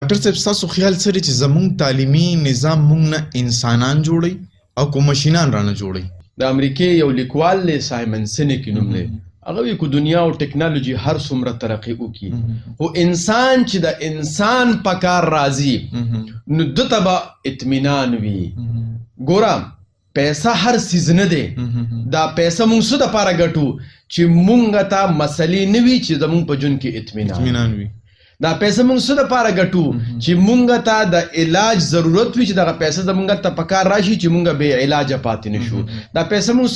ډاکټر صاحب، ستاسو خیال څه دی چې زمونږ تعلیمي نظام مونږ نه انسانان جوړي او کو ماشینان رانه جوړي؟ د امریکې یو لیکوال دی، سایمن سینیک نوم دی، هغه وی کو دنیا او ټکنالوژي هر څومره ترقي وکړي، خو انسان چې د انسان په کار راځي نو دته به اطمینان وي. ګوره، پیسه هر څیز نه دی. دا پیسه مونږ څه د پاره ګټو؟ چې مونږ ته مسلې نه وي، چې زمونږ په ژوند کې اطمینان اطمینان وي. دا پیسې مونږ څه د پاره ګټو؟ چې مونږ ته د علاج ضرورت وي، چې دغه پیسې زمونږ ته په کار راشي، چې مونږ بې علاجه پاتې نشو. دا پیسې مونږ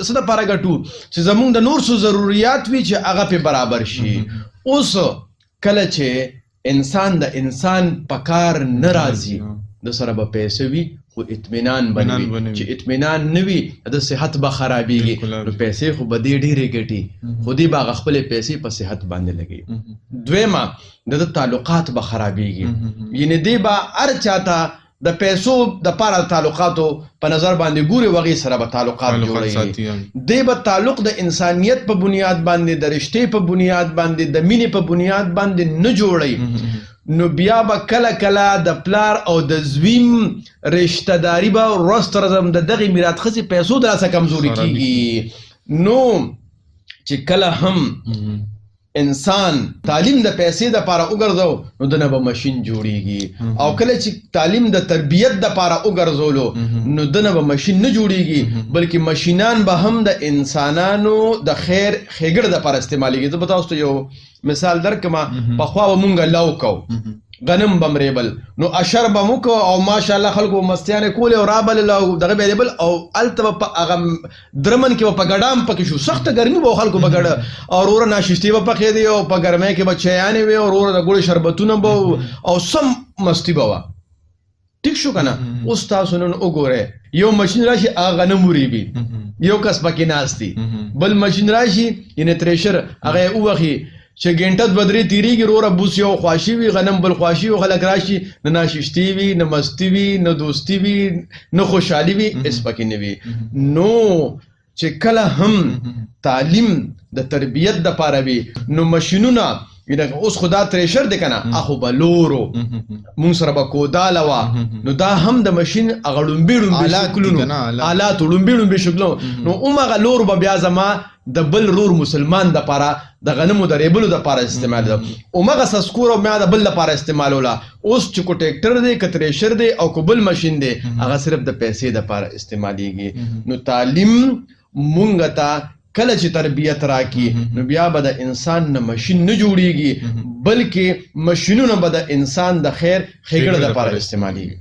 څه د پاره ګټو؟ چې زمونږ د نور څه ضروریات وي، چې هغه په برابر شي. اوس کله چې انسان د انسان په کار نه راځي، د سره به پیسې وي خو اطمینان به نه وي. چې اطمینان نه وي، د صحت به خرابېږي. نو پیسې خو به دې ډېرې ګټي، خو دې به هغه خپلې پیسې په صحت باندې لګوي. دویمه، د ده تعلقات به خرابېږي، یعنې دی به هر چاته د پیسو د پاره تعلقاتو په نظر باندې ګوري، وغي سره به تعلقات جوړوي. دی به تعلق د انسانیت په بنیاد باندې، د رشتې په بنیاد باندې، د مینې په بنیاد باندې نه جوړوي. نو بیا به کله کله د پلار او د زویم رشتہ داری به ورځ تر ورځې د دغې میرات ښځې پیسو د لاسه کمزوري کیږي. نو چې کله هم انسان تعلیم د پیسې د پاره وګرځاو، نو دنه به ماشین جوړیږي، او کله چې تعلیم د تربیت د پاره وګرځولو، نو دنه به ماشین نه جوړیږي، بلکې ماشینان به هم د انسانانو د خیر ښېګړې د پاره استعمالیږي. زه به تاسو ته یو مثال درکړم. پخوا به مونږ لو کو، غنم به مریبل، نو اشر به مو کو او ماشاءالله خلکو مستیانې کولې او رابل او دغه به ریبل، او هلته به په هغه درمن کې به په ګډام پکې شو. سخته ګرمي به خلکو په ګډه او وروره ناشستې به پخې دي او په ګرمۍ کې به چایانې وي او وروره د ګوړې شربتونه به او سم مستی به وه. ټیک شو که نه؟ اوس تاسو نن وګورئ، یو ماشین راشي، هغه غنم وریبي، یو کس پکې ناست دی. بل ماشین راشي، یعنې تریشر، هغه یې ووهي، چې ګنټه دوه درې تېرېږي، وروره بوس یو خواشي وي، غنم بل خواشي وي، خلک راشي، نه ناشستې وي، نه مستي وي، نه دوستي وي، نه خوشحالي وي، هېڅ پکې نه وي. نو چې کله هم تعلیم د تربیت د پاره وي، نو ماشینونه، اوس خدا تریشر دی کنه، اخو بلورو مونږ سره به کوداله وا، نو دا هم د ماشین هغه ړومبي ړومبي شکلونو، آلات ړومبي ړومبي شکلونو، نو هغه لور به بیا زما د بل رور مسلمان د پاره د غنمو د ریبلو د پاره استعمال ده، او مغه سسکور او میا د بل لپاره استعمالوله. اوس چې کو ټریکټر دی، که تریشر دی او کو بل ماشین دی، هغه صرف د پیسې د پاره استعمالیږي. نو تعلیم مونږ ته کله چې تربیت راکي، نو بیا به د انسان نه ماشین نه جوړیږي، بلکې ماشینونه به د انسان د خیر ښېګړې لپاره استعمالیږي.